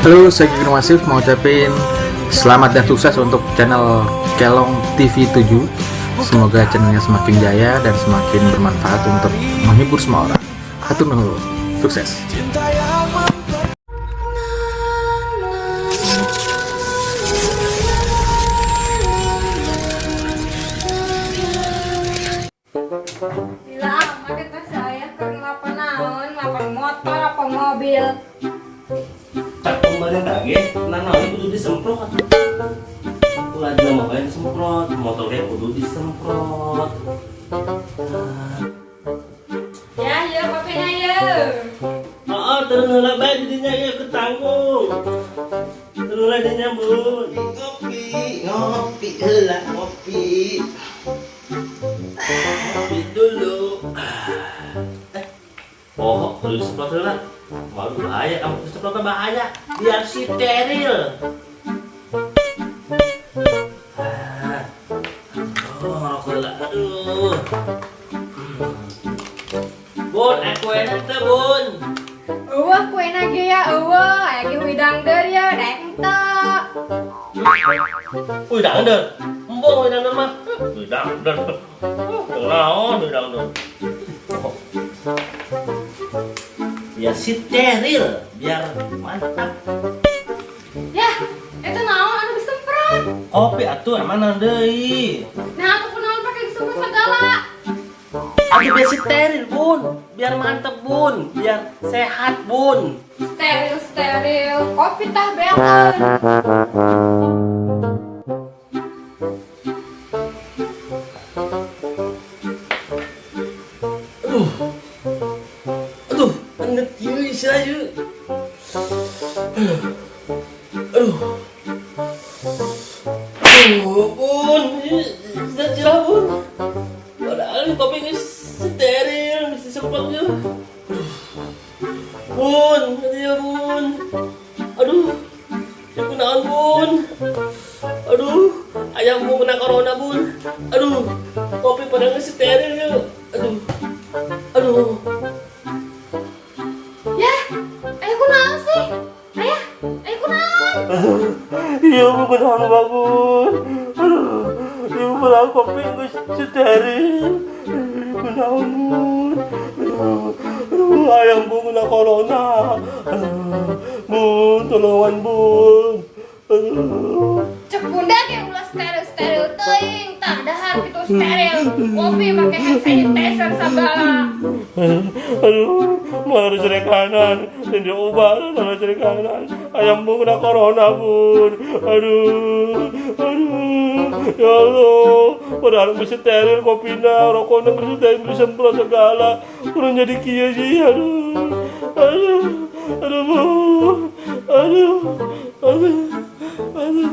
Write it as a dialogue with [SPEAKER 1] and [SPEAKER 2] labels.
[SPEAKER 1] Halo, saya Kiki Masif mau ucapin selamat dan sukses untuk channel Kelong TV 7. Semoga channelnya semakin jaya dan semakin bermanfaat untuk menghibur semua orang. Hatur nuhun. Sukses.
[SPEAKER 2] Cinta yang
[SPEAKER 3] Gila amat eta si ayah keur ngelapan naon, ngelapan motor apa mobil.
[SPEAKER 4] Tak pemerintah ge, nanaon kudu disemprot atuh. Ulah jelema bae disemprot, motor ge kudu disemprot.
[SPEAKER 3] Ya, ya kopinya ya.
[SPEAKER 4] Heeh, turun heula bae di dinya ieu ketanggung. Turun heula dinya, Bun.
[SPEAKER 5] Ngopi, ngopi heula, ngopi.
[SPEAKER 4] Ngopi dulu. Eh, oh, kudu disemprot heula. Waduh, bahaya kamu disemprot bahaya. Biar steril. Ah. Oh, ngerokok heula. Aduh. Bun, aku enak teh, Bun.
[SPEAKER 3] Eueuh kuena ge ya, eueuh, aya ge hudang deur ya, daek henteu.
[SPEAKER 4] Wih, dangdeur. Embung wih dangdeur mah. Wih, dangdeur. Naon wih dangdeur. Oh. Biar steril, biar mantap.
[SPEAKER 3] Ya, eta naon anu disemprot?
[SPEAKER 4] Kopi atuh emang naon deui.
[SPEAKER 3] Nah, atuh kunaon pake disemprot segala?
[SPEAKER 4] Atuh biar steril, Bun. Biar mantep, Bun. Biar sehat, Bun.
[SPEAKER 3] Steril steril, kopi tah beakeun.
[SPEAKER 4] Aduh. Aduh, enek kieu isya ieu. Aduh. Aduh, Bun. Sudah cerah, Bun. Padahal kopi ini steril, mesti semprot ya. Bun, ya Bun. Aduh, ya kunaon Bun. Aduh, ayam mau kena corona Bun. Aduh, kopi pada nggak steril ya. Aduh, aduh.
[SPEAKER 3] Ya, aya kunaon sih? Ayah, aya kunaon?
[SPEAKER 4] Aduh, iya bu kunaon bagus. Aduh, ibu padahal kopi nggak steril. Kunaon Bun. Aduh, aduh, ayam bu kena corona. Aduh, Bun, tolongan Bun. Aduh.
[SPEAKER 3] Cek bunda ge ulah steril-steril teuing, tah dahar kitu steril. Kopi make hand sanitizer segala.
[SPEAKER 4] Aduh, malah harus kanan, dan diubah, malah cari kanan. Ayam bu kena corona Bun. Aduh, aduh, ya Allah. Padahal mesti steril kopinya, rokoknya mesti steril, disemprot segala. Kurang jadi kia sih, aduh, aduh, aduh bu, aduh, aduh, aduh.